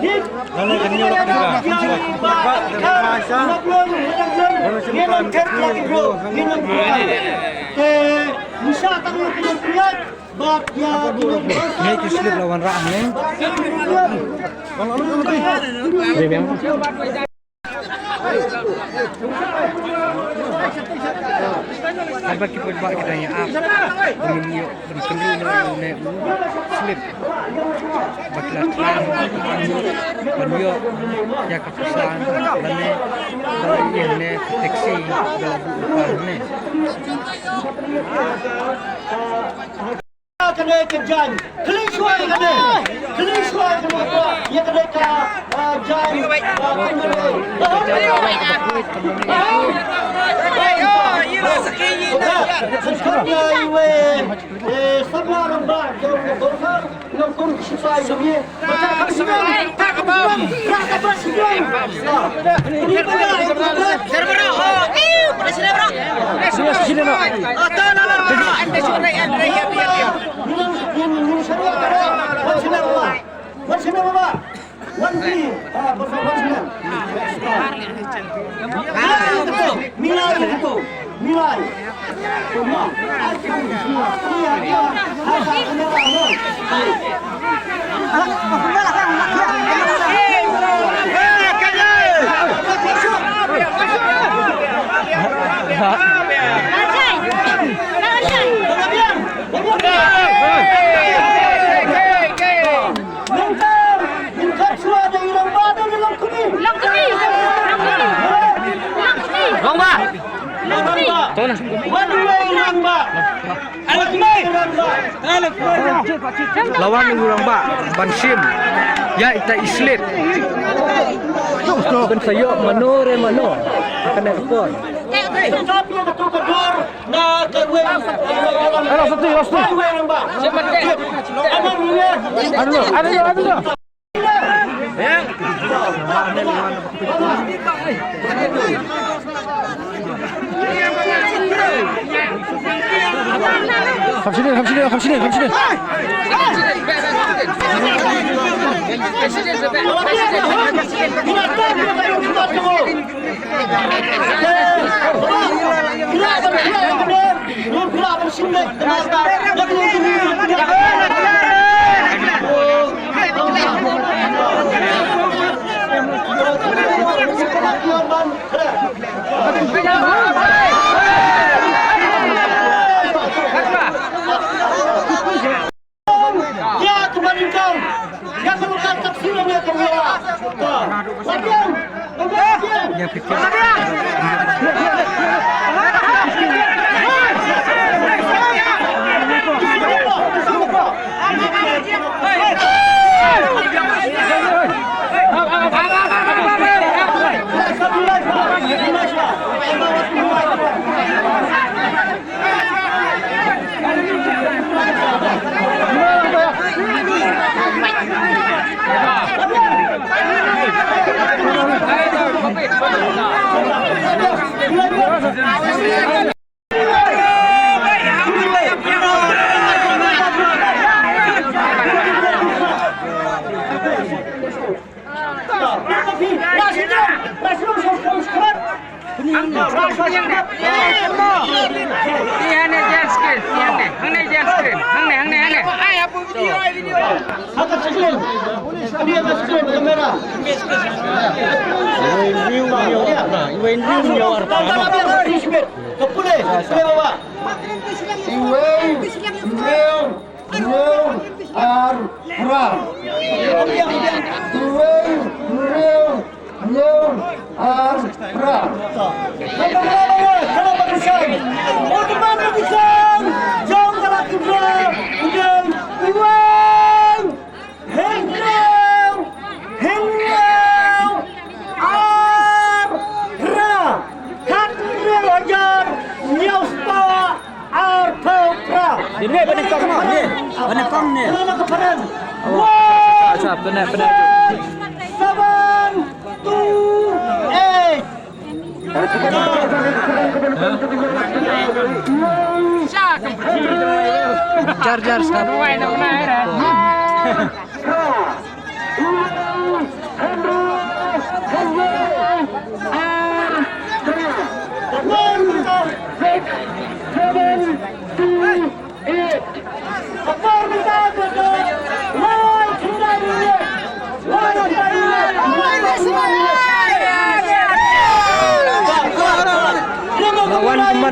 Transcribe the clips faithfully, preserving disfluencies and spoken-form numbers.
Ngi ki slip la wanrah hangne. Haba ki paidbah ki dang ïa ap, ban ïoh, ban kynduh ïa une u slip. Ba ki la thrang ban ïoh ïa ka pisa lane ba ïa ne ka taxi ba la buh ïa ka ne. Kane ka jaiñ, khlieh shuwa ïa kane, khlieh shuwa ïa kane, ïa kane ka, ah, jaiñ, ah, kane. Iwe, eh, samla rangbah jong ka Dorbar, nongkum shipai jong ngi. Nangta, ngin khot shuwa da i rangbah, da i long kmie. Long kmie. Long kmie. Long kmie. Rangbah. Long kmie. Wan uwei u rangbah. Wan uwei u rangbah. La wan u rangbah ban shim ïa ita i slip. Ban sa ïoh mano re mano. Kane ka por. Stop ïa katu ka dor. Na kawei. Alo, satu, satu. Anu, anu, anu. Khamsini, khamsini, khamsini, khamsini. Hangne, hangne, hangne. Iwei, hynriew, hynriew, ar, phra. Hynriew, hynriew, ar, phra. Hynriew, hynriew, ar, phra. Khathynriew hajar, hynñiew spah, arphew phra. Dine bane kong ne, bane kong ne. Bane kong ne. Awa. Wow. Sa, sa, bane, bane. Seven two eight. Jar, jar, sa.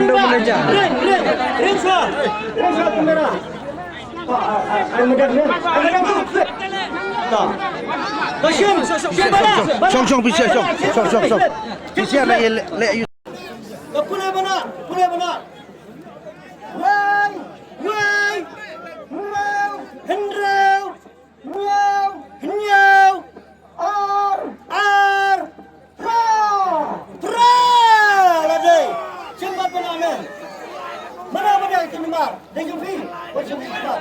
Ring, ring, ring shwa. Ring shwa kamera. Shong, shong, pisa, shong, shong, shong, shong. Pisa, leh, leh, leh. Pule bana, pule bana. Wei, wei, hynriew, hynriew, hynñiew, ar, ar, phra, phra, la dei. Shem bad bana men. Mana bana kin mar. Dei jong phi. Wat jong phi mar.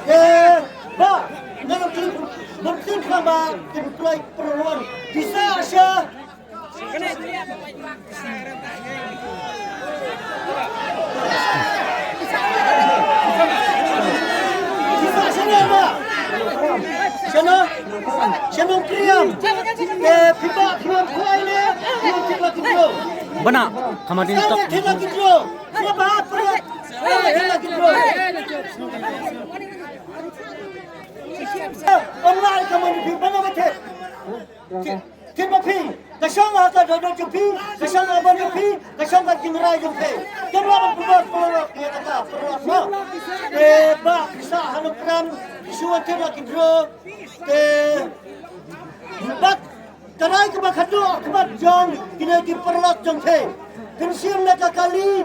Ke, ba, na ka klip, ba klip ka ba, kin kloi perluan. Pisa sha. Bana, kama din tok. Kin ba phi, ka shong ha ka dohnud jong phi, ka shong ha ban jong phi, ka shong ka jingrai jong phi. Kin ba ban pynbor pynbor ïa kata pynbor mo. Te ba pisa ha Nongkrem, ki shu wan tyrwa ki draw. Te bad ka rai kaba khadduh ha khmat jong kine ki paralok jong phi. Phin shim na ka kali,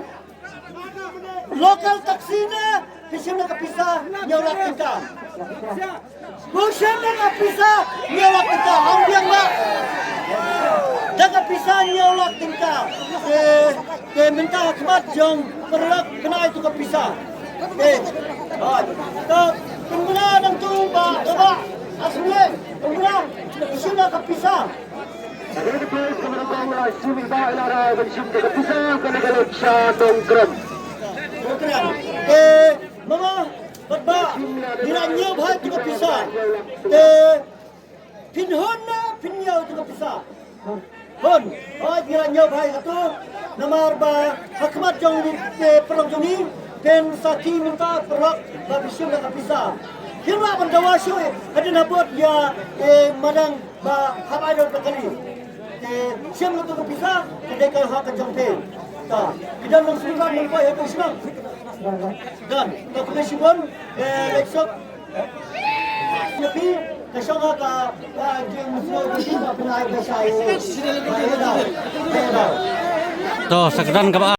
local taxi ne, phi shim da ka pisa hynñiew lak tyngka. Phi shim da ka pisa hynñiew lak tyngka. Ong biang ba. Da ka pisa hynñiew lak tyngka. Te, te mynta ha khmat jong paralok kane ïa tu ka pisa. Te, hooid. Te, pynbna nangtu ba, ba, asli, pynbna, phi shim da ka pisa. Te mama, bad ba, ngi la ñiew bha ïa tu ka pisa. Te phin hun ne phin ñiew ïa tu ka pisa? Hun. Hooid, ngi la ñiew bha ïa katu. Namar ba ha khmat jong ngi, te paralok jong ngi, phin sakhi mynta paralok ba phi shim da ka pisa. Phin lah ban dawa shuh hadien habud ïa, eh, madang ba hap ai da ka kali. Te shim katu ka pisa, ka dei ka hok ka jong phi. Ta, ki don nong sumar nong poi ha ka shnong. Don, ka khublei shibun, eh, leit suk. Ïa phi, ka shong ha ka, ka jingmut ka phi ba pynai ka shai. To, sa ka don kaba